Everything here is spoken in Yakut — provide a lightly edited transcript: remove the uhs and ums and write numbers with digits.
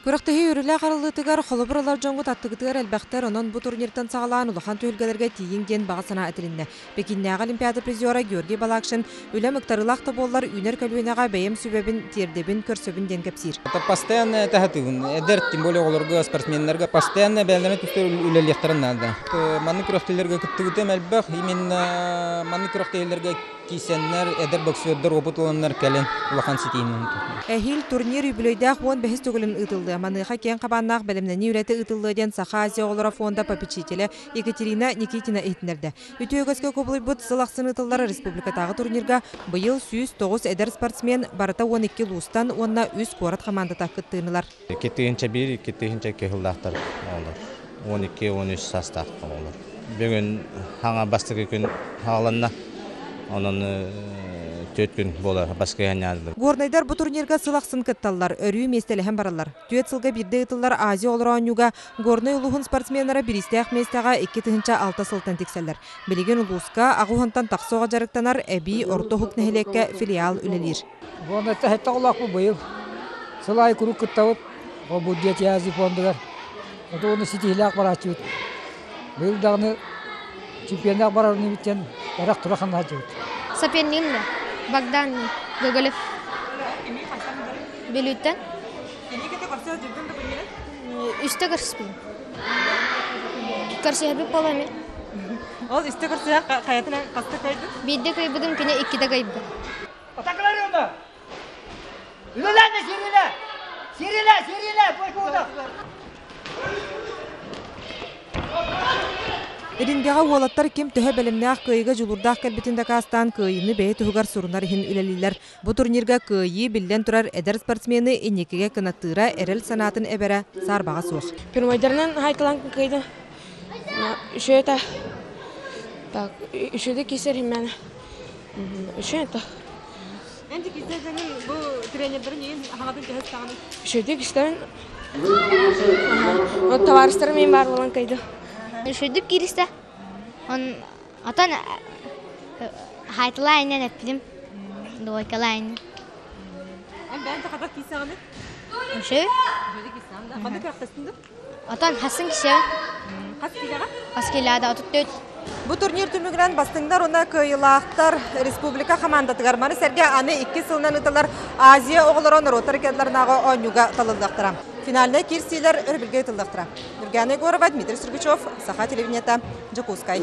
Күрэхтэһии үөрүүлээх арыллыытыгар холобур ылар дьоҥҥут аттыгытыгар элбэхтэр, онон бу турниртан саҕалаан улахан түһүлгэлэргэ тиийиҥ диэн баҕа санаа этилиннэ. Пекиннээҕи Олимпиада призера Георгий Балакшин үлэм ыктарыылаах да буоллар, үүнэр көлүөнэҕэ бэйэм сүбэбин тиэрдэбин, көрсөбүн диэн кэпсиир. Постоянно этэ Эдэр, тем более оҕолорго, спортсменнарга постоянно бэйэлэрин түстэр үлэлиэхтэрин наада. Маннык күрэхтэһиилэргэ кыттыбытым элбэх. Именно маннык күрэхтэһиилэргэ киисэннэр, эдэр боксердар опыт ыланнар кэлин улахан ситиһиини Эһиил турнир үбүлүөйдээх 15 төгүлүн ыытыллыа. Маныаха киэҥ хабааннаах бэлэмнэнии үлэтэ ыытыллыа диэн Саха Азия оҕолоро фонда попечителэ Екатерина Никитина иһитиннэрдэ. Үтүө үгэскэ кубулуйбут сыл ахсын ыытыллар республикатааҕы турнирга быйыл 109 эдэр спортсмен барыта 12 улуустан уонна үс куорат хамаандата кыттыынылар. 2001, 2002 сыллаахтар оҕолор. 12-13 саастаах оҕолор. Бүгүн хаҥа бастакы күн хааланна. Онон түөрт күн буолар баскыһанньаадылар. Горнайдар бу турнирга сыл ахсын кытталлар, өрүү миэстэлэһэн бараллар. Түөрт сылга биирдэ ыытыллар Азия оҕолоро оонньууга Горнай улууһун спортсменнара бириистээх миэстэҕэ 2006 сылтан тиксэллэр. Билигин улууска аҕыс уонтан тахса оҕо дьарыктанар, эбии Орто Уһук нэһилиэккэ филиал үлэлиир. Горнайта сэттэ оҕолоохпут быйыл. Сыл аайы куруук кыттабыт. Ол бу Дети Азии фондугар. Ото уонна ситиһиилээх барааччыбыт. Быйыл даҕаны чемпионнаах барар инибиттэн эрэх тура ханнаһаччыбыт. Сопернигим да Богдан Гоголев. Бүлүүттэн. Үстэ көрсүспүтүм. Көрсүһэрбит буола эмиэ. Ол үстэ көрсүһэ хайатынан хаста кыайдын? Биирдэ кыайбытым, кини иккитэ кыайбыта. Атакаларыма! Үлэлээн сирилэ! Сирилэ, сирилэ, пойкууда! Рингэҕэ уолаттар ким төһө бэлэмнээх кыайыыга дьулуурдаах кэлбитин дакаастаан кыайыыны бэйэ туһугар сурунар иһин үлэлииллэр. Бу турнирга кыайыы, биллэн турар, эдэр спортсмены инникигэ кынаттыыра, эрэл санаатын эбэрэ саарбаҕа суох. Первойдарынан хайкалаан кыайдым. Еще это... Так, еще да кисер химена. Еще это... Энди кисерденин бу тренердерин иин хаҥатын төһөс Үшөйдүк истэн товарыстарым мен бар болан кайды. Үшөйдүк киристе. Он отон хайтылайнен эппитим. Двойкалайнен. Эн бэйэн хата киисэҕини? Үшөй. Ханна күрэхтэстин Отон хасын кисе. Хас киилэҕэ? Хас киилэҕэ 34. Бу турнир түмүгүнэн бастыҥнар уонна кыайыылаахтар республика хамаандатыгар маны сэргэ аны икки сылынан ыытыллар Азия оҕолоро норуоттар ыккардыларынааҕы оонньууга талыллыахтара. Финальнай киирсиилэр өрөбүлгэ ыытыллыахтара. Нургиана Егорова, Дмитрий Сергучев, Саха телевидениета, Дьокуускай.